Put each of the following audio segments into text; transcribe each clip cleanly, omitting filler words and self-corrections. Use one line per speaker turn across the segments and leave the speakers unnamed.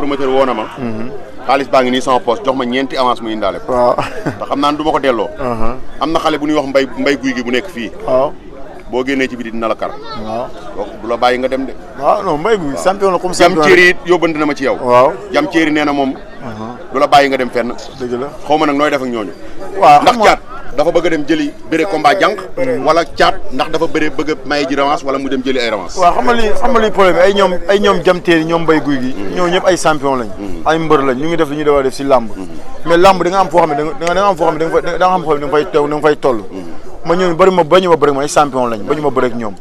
promoteur woo na ma. xaalis baa ngi nii sama poste jox ma ñeenti avance mu indaale ko.
waaw
te xam naa ne du ma ko delloo. am na xale bu ñuy wax mbay guy gi bu nekk fii.
waaw
boo génnee ci biti dina la kar.
waaw
donc du la bàyyi nga dem de.
waaw non mbay guy champion la comme champion.
jam ceeri it yóbbante na ma ci yow.
waaw
jam ceeri nee na moom. du la bàyyi nga dem fenn.
dëgg la
xaw ma nag nooy def ak ñooñu.
waaw
ndax caat dafa bëgg a dem jëli bëre combat jànq. wala caat ndax dafa bëgg a maye ji revanche wala mu dem jëli ay revanche.
waaw xam nga li problème ay ñoom jamteeri ñoom mbay guy gi ñoo ñëpp ay champion lañ ay mbër lañ ñu ngi def li ñuy dafa def si làmb mais làmb da nga am foo xam ne da nga am foo xam ne da nga am foo xam ne da nga fay toll ma ñooñu bëri ma bañu ma bëri ma ay champion lañ bañu ma bëri ak ñoom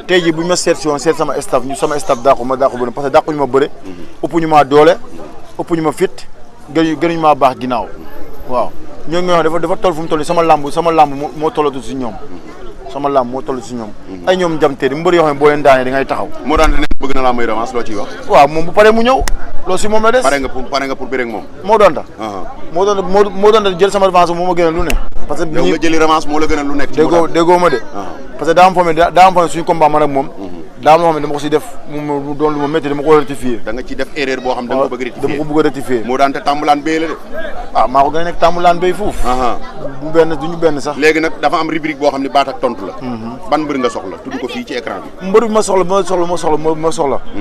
tey jii bu ñu ma seet si woon seet sama staff dàqu bëri parce que dàquñu ma bëri ëpp ñu maa doole ëpp ñu ma fit gënuñu maa baax ginnaaw waaw ñoo ngi wax dafa toll fu mu toll sama làmb moo tollatu si ñoom sama làmb moo toll si ñoom ay ñoom jamteeri mbër yoo xam ne boo leen daanee da ngay taxaw
moo daan ne bëgg na laa may revanche loo ciy wax.
waaw moom bu paree mu ñëw loolu si moom la des.
pare nga pour bëre ak moom.
moo doon ta moo doon ta jël sama revanche moo ma gënal lu ne. parce que
yow nga jëli revanche moo la gënal lu nekk.
déggoo ma de. parce que daa am foo xam ne suñu combat man ak moom. daa am loo xam ne dama ko si def mu doon lu ma métti dama ko rectifier.
da nga ci def erreur boo xam da nga ko bëgg rectifier.
dama ko bëgg a rectifier.
moo daan te tàmbulaan béy la de.
maa ko gën a nekk tàmbulaan béy fuuf. du ñu benn sax.
léegi nag dafa am rubrique boo xam ne baat ak tontu la. ban mbër nga soxla tudd ko fii ci écran bi.
mbër bi ma soxla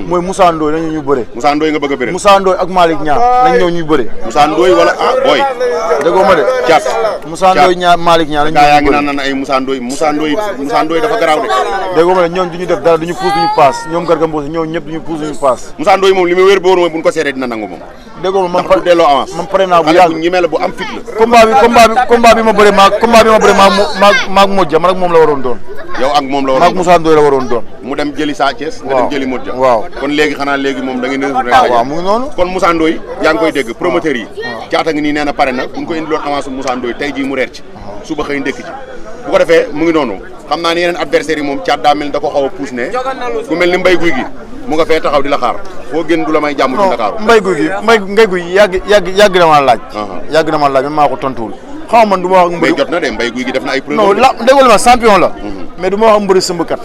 mooy Moussa Ndoye nañu ñu bëre.
Moussa Ndoye nga bëgg a bëre.
Moussa Ndoye ak Malick Niang nañ ñëw ñuy bëre.
Moussa Ndoye wala booy.
déggoo ma de.
Thiat
Moussa Ndoye ñaar Malick Niang nañ ñëw
yaa ngi naan ay Moussa Ndoye dafa garaaw de.
déggoo ma de ñoom duñu def dara duñu puus duñu paas ñoom Garga Mbossé ñoom ñëpp duñu puus duñu paas.
Moussa Ndoye moom li muy wér ba wóor mooy bu ñu ko seetee dina nangu moom.
déggoo ma
ndax du delloo avance.
man pare naa bu yàgg
bu ñemee la bu am fit la.
combat bi ma bëre maag Modja man ak moom la waroon doon.
yow ak moom la waroon
maag Moussa Ndoye la waroon doon.
mu dem jëli Sa Thiès nga dem jëli Modja.
waaw
kon léegi xanaa léegi moom da ngeen di.
waaw mu ngi noonu.
kon Moussa Ndoye yaa ngi koy dégg promoteur yi. caata ngi nii nee na pare na bu ñu ko indiloon avance Moussa Ndoye tey jii mu reer ci. suba xëy ndekki ci bu ko defee mu ngi noonu xam naa ni yeneen adversaires yi moom caat daa mel ni da ko xaw a pousse ne ku mel ni mbay guy gi mu nga fee taxaw di la xaar foo génn du la may jàmm ci Ndakaaru.
mbay guy yàgg na ma laaj. yàgg na ma laaj man maa ko tontuwul. xam man du ma wax
mbay jot na de mbay guy gi def na ay preuve.
non la déggoo ma champion la. mais du ma wax mbëri sëmbkat.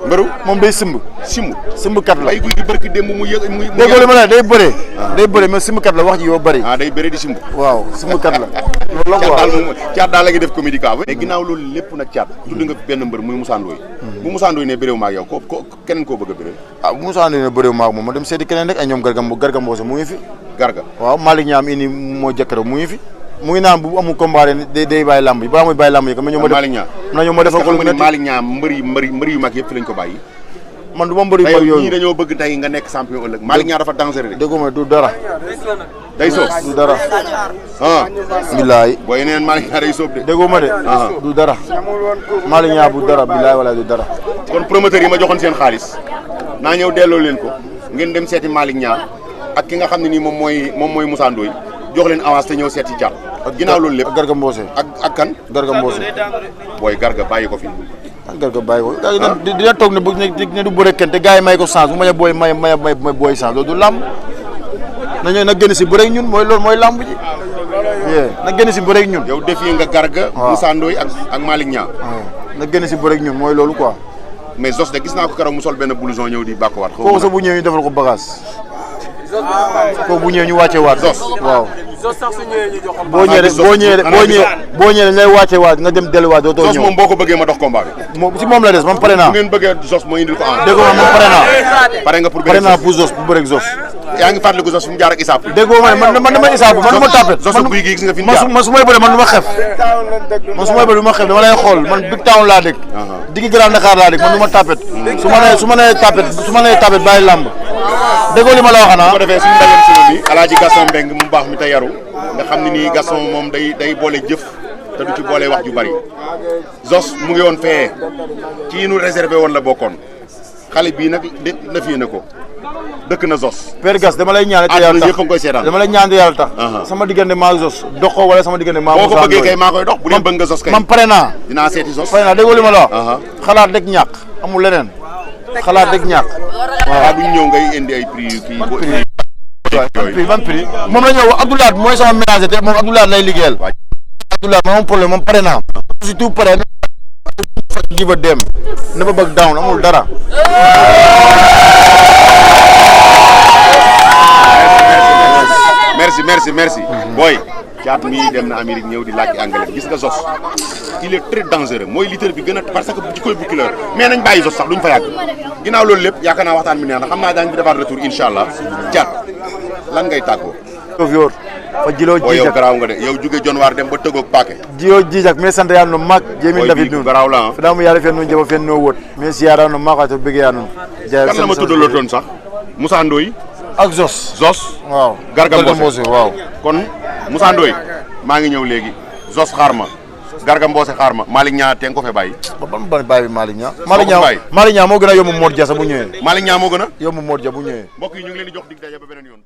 mbëru
moom day sëmbkat la.
mbay guy gi barki démb mu yëg mu.
déggoo ma ne day bëree. day bëree mais sëmbkat la wax ji yoo bëri.
day bëree di simb.
waaw sëmbkat la. loolu la quoi
caat daal la ngi def comédie ka mais ginnaaw loolu lépp nag caat tudd nga benn mbër muy Moussa Ndoye bu Moussa Ndoye ne bëréew maag yow ko keneen koo bëgg a bëree
bu Moussa Ndoye ne bëréew maag moom ma dem seeti keneen rek ay ñoom Garga Mbossé mu ngi fi waaw Malick Niang indi moo jëkkëram mu ngi fi mu ngi naan bu amul combat day bàyyi lamb yi balaa muy bàyyi lamb yi ma ñëw ma defal ko lu metti
Malick Niang mbër yu mag yëpp fi lañ ko bàyyi
man du ma mbëri mag yooyu
ñii dañoo bëgg tey nga nekk champion ëllëg Malick Niang dafa dangereux de
déggoo ma du dara
day soob
du dara bilaay
boo yeneen Malick Niang day soob de
déggoo ma de du dara Malick Niang bu dara bilaay wala du dara
kon promoteur yi ma joxoon seen xaalis naa ñëw delloo leen ko ngeen dem seeti Malick Niang ak ki nga xam ne nii moom mooy Moussa Ndoye jox leen avance te ñëw seeti Thiat ak ginnaaw loolu lépp
Garga Mbossé
ak kan
Garga Mbossé
booy Garga bàyyi ko fi
Garga bàyyi ko dina toog ne du bëre kenn te gars yi may ko chance bu ma booy may booy chance loolu du làmb na génn si bëre ñun mooy loolu mooy làmb ji na génn si bëre ñun
yow défier nga Garga Moussa Ndoye ak Malick Niang
na génn si bëre ñun mooy loolu quoi
mais Zos de gis naa ko keroog mu sol benn blouson ñëw di bàkkuwaat
kooku sax bu ñëwee ñu defal ko bagage kooku bu ñëwee ñu wàcce waat
Zos
waaw
sax su ñëwee ñu jox ko
boo ñëwee dañ lay wàcce waat nga dem delluwaat dootoo ñëw
Zos moom boo ko bëggee ma dox combat bi
moom si moom la des man pare naa
bu ngeen bëggee Zos ma indil ko en
déggoo ma man pare
nga pour
pare naa pour Zos bu bëreeg Zos
yaa ngi fàttaliku Zos fu mu jaar ak Issa Pouye
déggoo ma man dama Issa Pouye man du ma tapet
Zos buy gi gis nga fi mu jaar
man su may bëre man du ma xef man su may bëre du ma xef dama lay xool man big town laa dëkk diggi Grand Dakar laa dëkk man du ma tapet su ma nee tapet bàyyi làmb déggoo li ma la wax
bu ko defee suñu ndajem sunu bi Alaaji Gaston Mbengue mu baax mi te yaru nga xam ne nii Gaston moom day boole jëf te du ci boole wax ju bari Zos mu ngi woon fee ci nu réservé woon la bokkoon xale bii nag na fii na ko dëkk na Zos
Père Gas dama lay ñaan te yàlla tax
yëpp a ngi koy seetaan
dama lay ñaan te yàlla tax sama diggante maa Zos dox ko wala sama diggante maa
boo ko bëggee kay maa koy dox bu leen bëgg nga Zos kay
man pare naa
dinaa seeti Zos
pare naa déggoo li ma la wax xalaat rek ñàkk amul leneen xalaat rek ñàkk
waaw duñ ñëw ngay indi ay prix yu kii
ban prix moom la ñëw wax Abdoulaye mooy sama ménager te moom Abdoulaye lay liggéeyal Abdoulaye moom problème moom pare naa surtout pare give a dem never back down amul dara
merci booy caat mii dem na Amérique ñëw di làkki anglais gis nga Zos il est très dangereux mooy lutteur bi gën a parce que ci koy bukki la mais nañ bàyyi Zos sax duñ fa yàgg ginnaaw loolu lépp yaakaar naa waxtaan bi neex na xam naa daañu fi defaat retour incha allah caat lan ngay tàggoo
yor fa jiloo
boo yow
jiijak
garaaw nga de yow jóge jon waar dem ba tëggoog paake
jiloo jiijak mais sant yàlla no maak jemin David nun
garaaw la
fada mu yàlla fen no jabo fen no wot mais siyaara no maak wato bëgg yaa nun
kan la ma tuddaloo toon sax Moussa Ndoye
ak Zos waaw
Garga Mbossé
waaw
kon Moussa Ndoye maa ngi ñëw léegi Zos xaar ma Garga Mbossé xaar ma Malick Niang te nga ko fe bàyyi
ban bàyyi Malick Niang
bàyyi
Malick Niang moo gën a yomb Modou Dia sax bu ñëwee
Malick Niang moo gën a
yomb Modou Dia bu ñëwee
mbokk yi ñu ngi leen di jox dig daje ba beneen yoon